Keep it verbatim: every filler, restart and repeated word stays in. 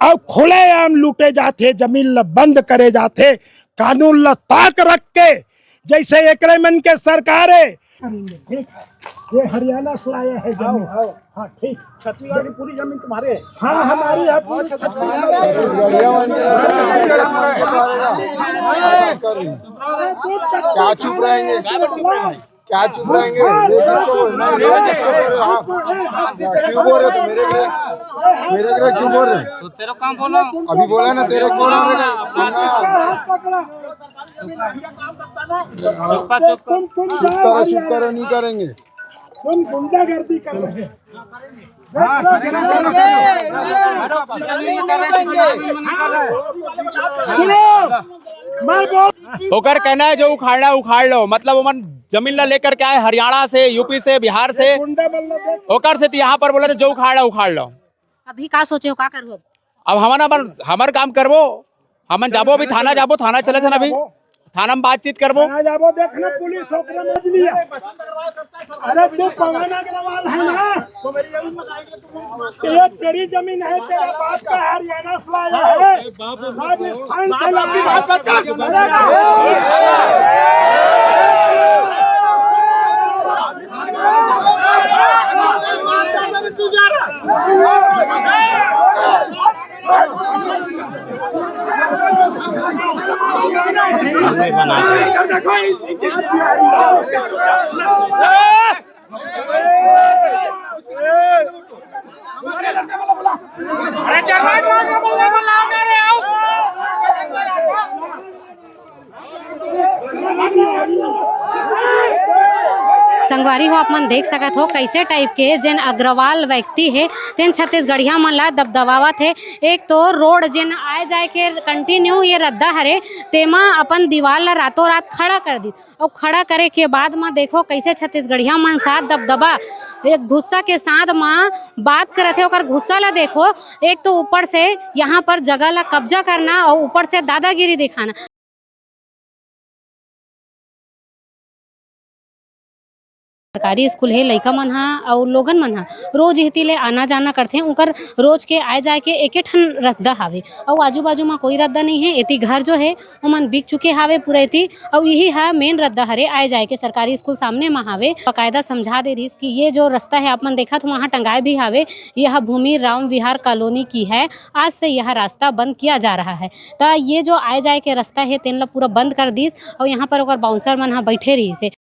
अउ खुलेआम लूटे जाथे, जमीन ल बंद करे जाथे, कानून ल ताक रख के, जइसे एकरे मन के सरकार हे। ठीक, ये हरियाणा से लाया है जमीन। हाँ, ठीक। छत्तीसगढ़ की पूरी जमीन तुम्हारे है? हाँ, हमारी है पूरी। क्या चुप रहेंगे? क्या चुप रहेंगे? रेप किसको बोल रहे? रेप किसको बोल रहे? हाँ। क्यों बोल रहे? तो मेरे ग्रह, मेरे ग्रह क्यों बोल रहे? तो तेरे काम बोला। अभी बोला ना, तेरे को बोला ना, सुनना। चुप्पा चुप कर। चुप करो, चुप करो, नहीं करेंगे। तुम गुंडागर्दी कर रहे हो। सुनो, मैं बोल ओकर कहना है जो उखाड़ना उखाड़ लो, मतलब ओमन जमीन ला लेकर के आए हरियाणा से, यूपी से, बिहार से, गुंडा मल्ला देख। ओकर से तो यहाँ पर बोला था जो उखाड़ना उखाड़ लो। अभी का सोचे हो, का करबो? अब हमन अपन हमर काम करबो, हमन जाबो, अभी थाना जाबो, थाना चले थे ना अभी, थाना में बातचीत करबो। थाना जाबो, देख ना पुलिस ओकरे मत लिया। अरे तू पवन अग्रवाल है ना? ये तेरी जमीन है, तेरा बाप का हरियाणा से लाया है, राजस्थान से लाया है। संगवारी हो, आप मन देख सकत हो, कैसे टाइप के जेन अग्रवाल व्यक्ति हे, तेन छत्तीसगढ़िया मन ला दबदबावत हे। एक तो रोड जेन आए जाए के कंटिन्यू ये रद्दा हरे, तेमा अपन दीवार ला रातों रात खड़ा कर दी, अउ खड़ा करे के बाद म देखो, कैसे छत्तीसगढ़िया मन साथ दबदबा, एक गुस्सा के साथ म बात करत हे। ओकर गुस्सा ला देखो, एक तो ऊपर से यहाँ पर जगह ला कब्जा करना अउ ऊपर से दादागिरी दिखाना। सरकारी स्कूल हे, लइका मन ह अउ लोगन मन ह रोज इहती ले आना जाना करथे। उंकर रोज के आए जाए के एके ठन रद्दा हावे, अउ आजू बाजू म कोई रद्दा नइ हे। एती घर जो हे ओमन बिक चुके हावे पूरा एती, अउ इही ह मेन रद्दा हरे आए जाए के। सरकारी स्कूल सामने म हावे, बकायदा समझा दे रहिस कि ये जो रस्ता हे आप मन देखत हो वहाँ टंगाए भी हावे, यह भूमि राम विहार कॉलोनी की है, आज से यह रास्ता बंद किया जा रहा है। त ये जो आए जाए के रस्ता हे तेन ल पूरा बंद कर दिस, अउ यहाँ पर ओकर बाउंसर मन ह बैठे रहिस हे।